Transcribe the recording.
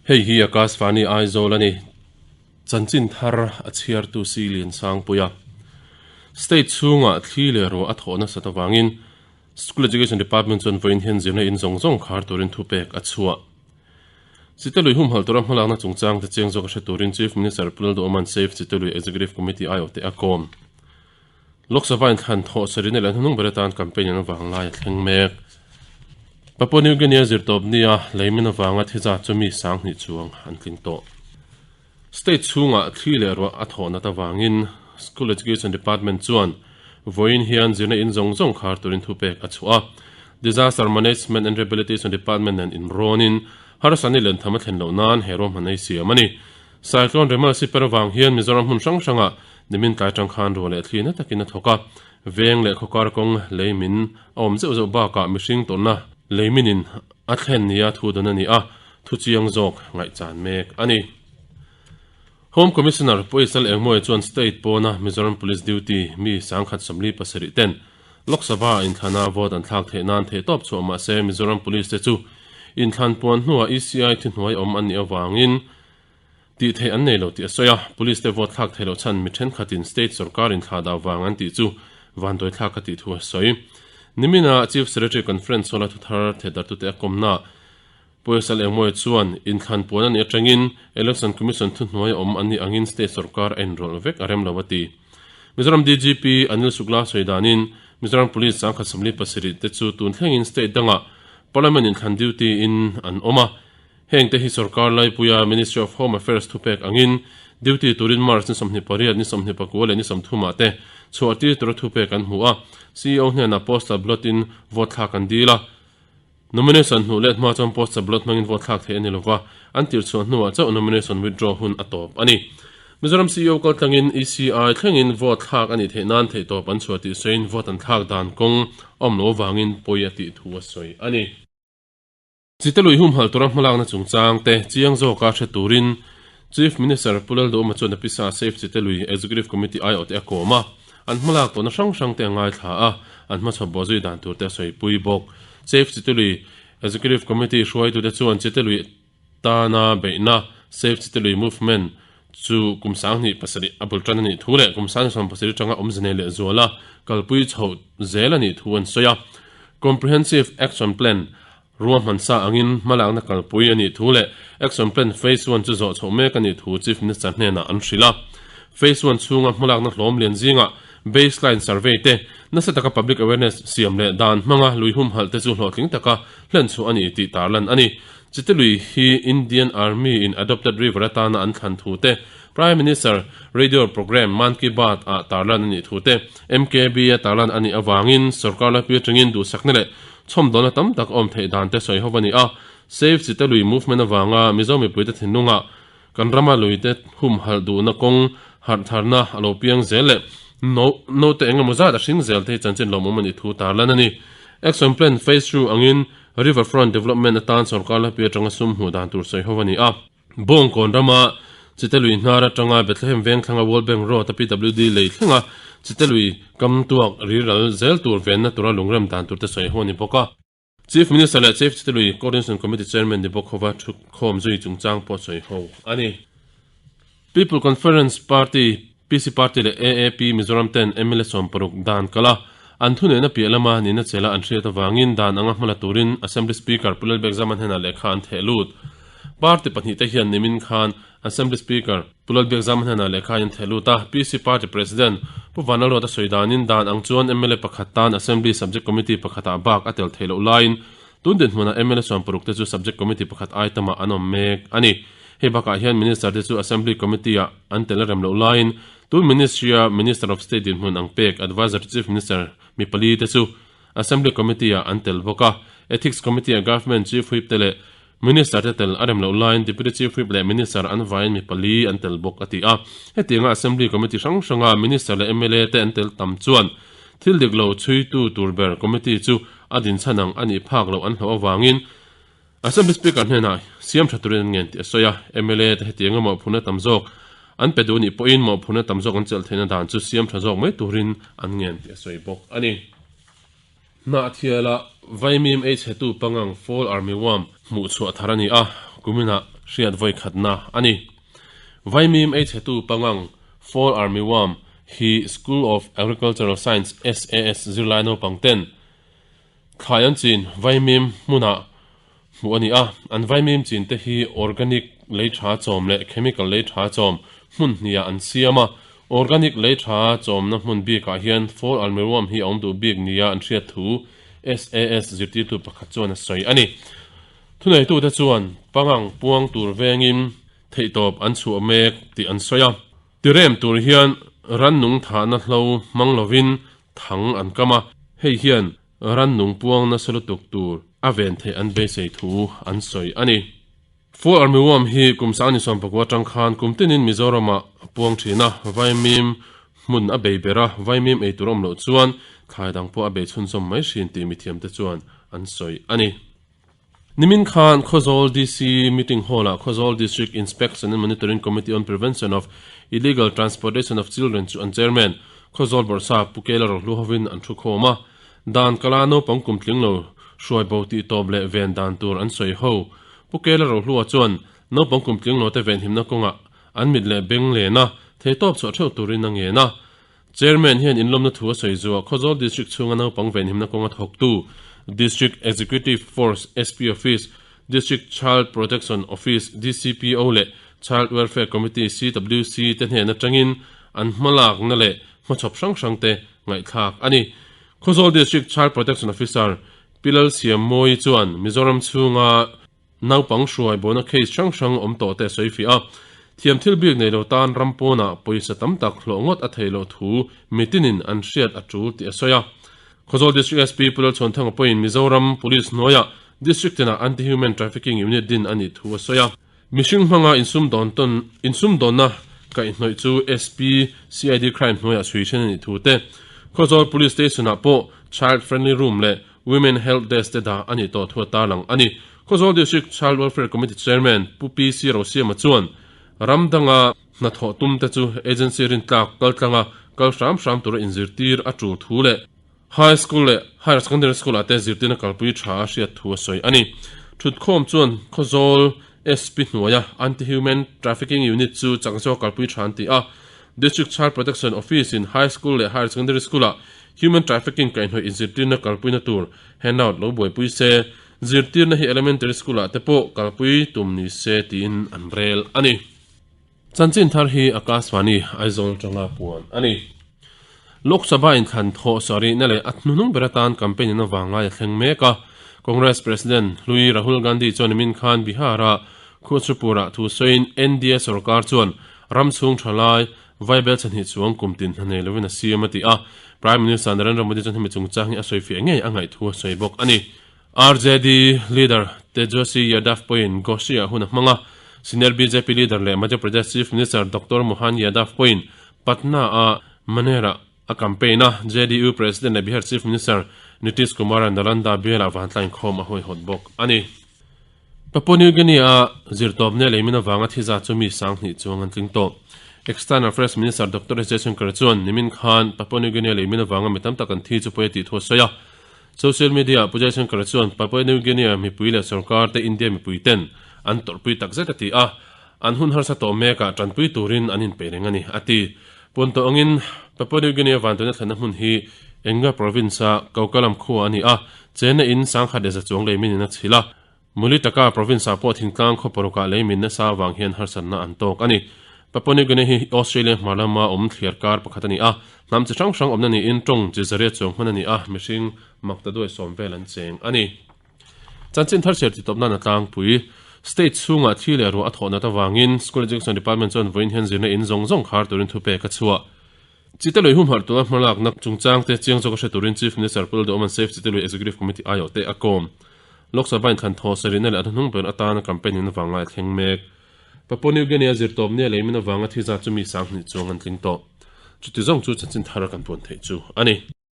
Hei hi Akashvani Aizawl a ni. Chanchin thar a chhiartu si Liansangpuia. State chhungah thli leh ruah a thawh nasat avangin School Education Department chuan vawiin hian zirna in zawng zawng khar turin thupek a chhuah. Chitelui humhalh tura hmalakna chungchang te chiang zawk a hre turin Chief Minister Pu Lalduhawma'n Save Chitelui Executive Committee aiawhte a kawm. Lok Sabha inthlan thawh sarina leh hnuhnung ber atan campaign an vang lai a thleng mek. Papua New Guinea zirtawp nia leimin avanga thi zat chu mi 2000 chuang an tling tawh. State chhungah thli leh ruah a thawh nat avangin School Education Department chuan vawiin hian zirna in zawng zawng khar turin thupek a chhuah a. Disaster Management and Rehabilitation Department nen inrawnin harsatna len tham a thlen loh nan he ruahman ei siam a ni. Cyclone Remal siper avang hian Mizoram hmun hrang hrangah nimin tlai tang khan ruah leh thli na takin a thawk a. Veng leh khawkar kawng leimin a awm zeuh zeuh bakah mihring tawrhna leiminin a thlen nia thu dawn a ni a. Thu chiang zawk ngaihchan mek a ni. Home Commissioner Pu Isal Engmawia chuan State pawna Mizoram Police duty mi 1047 ten Lok Sabha inthlana vote an thlak theih nan theihtawp chhuah mah se Mizoram Police te chu inthlan puan hnuah ECI thuhnuai awm an nih avangin tih theih an nei lo tih a sawi a. Police te vote thlak theih loh chhan mi thenkhatin State sorkar inthlah dah vang an tih chu vanduai thlak a tih thu a sawi. Nimina Chief Secretary Conference hall a thuthar thehdarhtute a kawmnaah Pawisa Engmawia chuan inthlan puan a nih atangin Election Commission thuhnuai a awm an nih angin state sorkar a inrawlh vek a rem lo a ti. Mizoram DGP Anil Shukla sawi danin Mizoram Police 1047 te chu tun thlengin state dangah Parliament inthlan duty in an awm a, heng te hi sorkar laipuia Ministry of Home Affairs thupek angin duty turin March ni 28, ni 29 leh ni 30 ah te chhuah tir tura thupek an hmu a, CEO hnenah postal ballot in vote thlak an dil a. Nomination hnuh let hma chuan postal ballot hmangin vote thlak theih a ni lova, an tir chhuah hnuah chauh nomination withdraw hun a tawp a ni. Mizoram CEO kaltlangin ECI thlengin vote thlak a nih theih nan theihtawp an chhuah tih sawiin vote an thlak dan kawng a awm lo avangin pawi a tih thu a sawi a ni. Chitelui humhalh tura hmalakna chungchang te chiang zawka hre turin Chief Minister Pu Lalduhawma chuan a pisa Save Chitelui Executive Committee aiawhte a kawm a, an hmalak tawhna hrang hrangte a ngaithla a, an hmachhawp bawhzui dan turte a sawipui bawk. Save Chitelui Executive Committee hruaitute chuan Chitelui tana beihna Save Chitelui Movement chu kum 27 a bul tan a nih thu leh kum 27 atanga awmze nei lehzuala kalpui chhoh zel a nih thu an sawi a. Comprehensive Action Plan Ruahman sa angin hmalakna kalpui a nih thu leh Action Plan Phase One chu zawh chhoh mek a nih thu Chief Minister hnenah an hrilh a. Phase One chhunga hmalakna hlawm lian zingah Baseline Survey te, nasa taka Public Awareness siam leh dan hmanga lui humhalh te chu hlawhtling taka hlenchhuah a ni tih tarlan a ni. Chitelui hi Indian Army in Adopted River atana an thlan thu te, Prime Minister Radio Programme Mann Ki Baat ah tarlan a nih thu te, MKB a tarlan a nih avangin sorkar laipui atangin duhsakna leh Chhawmdawlna tam tak awm theih dan te sawi ho a ni a, Save Chitalui Movement avanga Mizo mipuite thinlungah kan rama luite humhalh duhna kawng harh tharna a lo piang zel leh no note eng emaw zat a hring zel te hi chanchin lawmawm a nih thu tarlan a ni. Action Plan Phase Two angin Riverfront Development atan sorkar lapi atanga sum hmuh dan tur sawi ho a ni a. Bawngkawn rama Chitelui hnar atanga Bethlehem veng thlanga World Bank Road a PWD lei thlenga Chitelui kam tuak riral zel tur venna tura lungrem dan turte sawi ho a ni bawk a. Chief Minister leh Chief Chitelui Coordination Committee Chairman ni bawk hova thukhawm zui chungchang pawh sawi ho a ni. People Conference Party, PC Party leh AAP Mizoram ten mla 60 dan kal a, an thuneihna piah lama nihna chela an hriat avangin dan anga hmala turin Assembly Speaker Pu Lalbek Zaman hnenah lehkha an theh lut. Party pahnihte hian nimin khan Assembly Speaker Pu Lalbek Zaman hnenah lehkha an theh lut a, PC Party President Pu Vanlalruata sawi danin dan ang chuan mla pakhat tan Assembly Subject Committee pakhatah bak a tel theih loh laiin tun dinhmunah mla 60 te chu Subject Committee pakhat aitamah an awm mek a ni. Hei bakah hian Minister te chu Assembly Committee-ah an tel a rem loh laiin tun Ministry-a Minister of State dinhmun ang pek Adviser to Chief Minister mi pali te chu Assembly Committee-ah an tel bawk a. Ethics Committee-ah Government Chief Whip te leh Minister te tel a rem loh laiin Deputy Chief Whip leh Minister an vaiin mi pali an tel bawk a ti a. Hetianga Assembly Committee hrang hranga Minister leh mla te an tel tam chuan thil dik lo chhuitu tur ber Committee chu a dinchhan ang a nih phak loh an hlauh avangin Assembly Speaker hnenah siam tha turin an ngen tih a sawi a, mla te hetianga mawhphurhna tam zawk an pe duh nih pawhin mawhphurhna tam zawk an chelh theihna dan chu siam tha zawk mai turin an ngen tih a sawi bawk a ni. Hnahthiala Vaimim ei chhetu pangang Fall Army Worm hmuh chhuah thar a ni a, kuminah hriat vawi khatna a ni. Vaimim ei chhetu pangang, Fall Armyworm, hi School of Agricultural Science, SAS, zirlai naupang ten thlai an chin vaimim hmunah hmuh a ni a. An vaimim chin te hi organic lei tha chawm leh chemical lei tha chawm hmun hniah an siam a. Organic lei tha chawmna hmun bikah hian Fall Armyworm hi a awm duh bik nia an hriat thu SAS zirtirtu pakhat chuan a sawi a ni. Thuneitute chuan pangang puang tur vengin theihtawp an chhuah mek tih an sawi a. Tirem tur hian rannung thahna hlo hmang lovin thang an kam a, hei hian rannung puang nasa lutuk tur a ven theih an beisei thu an sawi a ni. Fall Armyworm hi kum 2019 atang khan kum tinin Mizoramah a puang thin a, vaimim hmun a bei ber a, vaimim ei tur a awm loh chuan thlai dang pawh a bei chhunzawm mai hrin tih mithiamte chuan an sawi a ni. Nimin khan Khawzawl DC Meeting Hall-ah Khawzawl District Inspection and Monitoring Committee on Prevention of Illegal Transportation of Children chu an Chairman, Khawzawl Bawrhsap Pu Kela Rohlu hovin an thu khawm a. Dan kala naupang kum tling lo hruai bo tih tawp leh ven dan tur an sawi ho. Pu Kela Rohlua chuan naupang kum tling lo te venhimna kawngah an mit leh beng len a, theitawp chhuah theuh turin a ngen a. Chairman hian inlawmna thu a sawi zuah Khawzawl District chhunga naupang venhimna kawnga thawktu District Executive Force, SP Office, District Child Protection Office, DCPO, leh Child Welfare Committee, CWC, te hnen atangin an hmalakna leh hmachhawp hrang hrangte ngaihthlak a ni. Khawzawl District Child Protection Officer Pi Lalsiammawi chuan Mizoram chhunga Naupang hruai bona case hrang hrang awm tawh te a sawi fiah a, thiam thil bik nei lo tan ram pawnah pawisa tam tak hlawh ngawt a theih loh thu mitinin an hriat a tul tih a sawi a. Khawzawl District SP Pu Lalchhuanthanga pawhin Mizoram Police hnuaiah District tinah Anti-Human Trafficking Unit din a nih thu a sawi a. Mihring hmanga insumdawn tawn insumdawnna kaihhnawih chu SP CID Crime hnuaiah chhui then a nih thu te, Khawzawl Police Station-ah pawh Child Friendly Room leh Women Help Desk te dah a nih tawh thu a tarlang a ni. Khawzawl District Child Welfare Committee Chairman Pu PC Rosiama chuan ram danga hnathawh tum te chu agency rintlak kaltlanga kal hram hram tura inzirtir a tul thu leh High School leh Higher Secondary School ah te zirtirna kalpui tha a hriat thu a sawi a ni. Thutkhawm chuan Khawzawl SP hnuaia Anti-Human Trafficking Unit chu chak zawk kalpui tha an ti a. District Child Protection Office in High School leh Higher Secondary School ah Human Trafficking kaihhnawih inzirtirna kalpuina tur handout lo buaipui se, zirtirna hi Elementary School ah te pawh kalpui tum ni se tiin an rel a ni. Chanchin thar hi Akashvani, Aizawl atanga puan a ni. Lok Sabha inthlan thawh sarihna leh a hnuhnung ber atan campaign in avang lai a thleng mek a. Congress President hlui Rahul Gandhi chuan nimin khan Bihar-a Khurchupur-ah thu sawiin NDA sorkar chuan ram chhung tha lai Vaibel chhahnih chuang kum tin hna nei lovin a siam a ti a. Prime Minister Narendra Modi chuan hemi chungchang hi a sawi fiah ngei a ngaih thu a sawi bawk a ni. RJD leader Tejaswi Yadav pawhin Ghosi-ah hun a hmang a, senior bjp leader leh Madhya Pradesh Chief Minister Doctor Mohan Yadav pawhin Patna-a Maner-ah a campaign a, JDU President leh Bihar Chief Minister Nitish Kumar-a Nalanda bialah vantla inkhawm a huaihawt bawk a ni. Papua New Guinea-a zirtawpna lei min avanga thi zat chu mi 2000 chuang an tling tawh. External Affairs Minister Doctor S Jaishankar chuan nimin khan Papua New Guinea lei min avanga mi tam tak an thi chu pawi a tih thu a sawi a. Social media-ah Pu Jaishankar chuan Papua New Guinea mipui leh sorkar te India mipui ten an tawrhpui tak zet a ti a, an hun harsa tawh mekah tanpui turin an inpeih reng a ni, a ti. Puan tawh angin Papua New Guinea vantuina thlenna hmun hi Enga province-a Kaukalam khua a ni a, chenna in 1100 chuang leimin in a chhilh a. Mulitaka province-ah pawh thingtlang khaw parukah leimin nasa avang hian harsatna an tawk a ni. Papua New Guinea hi Australia hmar lama awm thliar kar pakhat a ni a, hnam chi hrang hrang awmna niin tawng chi zaria chuang hman a ni a, mihring makta duai sawm vel an cheng a ni. Chanchin thar chhiar titawp nan a tlangpui. State chhungah thi leh ruah a thawh nat avangin School Education Department chuan vawiin hian zirna in zawng zawng khar turin thupek a chhuah. Chitelui humharh tura hmalakna chungchangte chiang zawk a hre turin Chief Minister Pu Lalduhawman Save Chitelui Executive Committee aiawh te a kawm. Lok Sabha inthlan thaw sarihna leh a hnuhnung ber atana campaign in avang lai a thleng mek. Papua New Guinea zirtawp nia leimin avanga thi zat chu mi 2000 chuang an tling tawh. Chuti zawng chu chanchin thar kan puan theih chu a ni.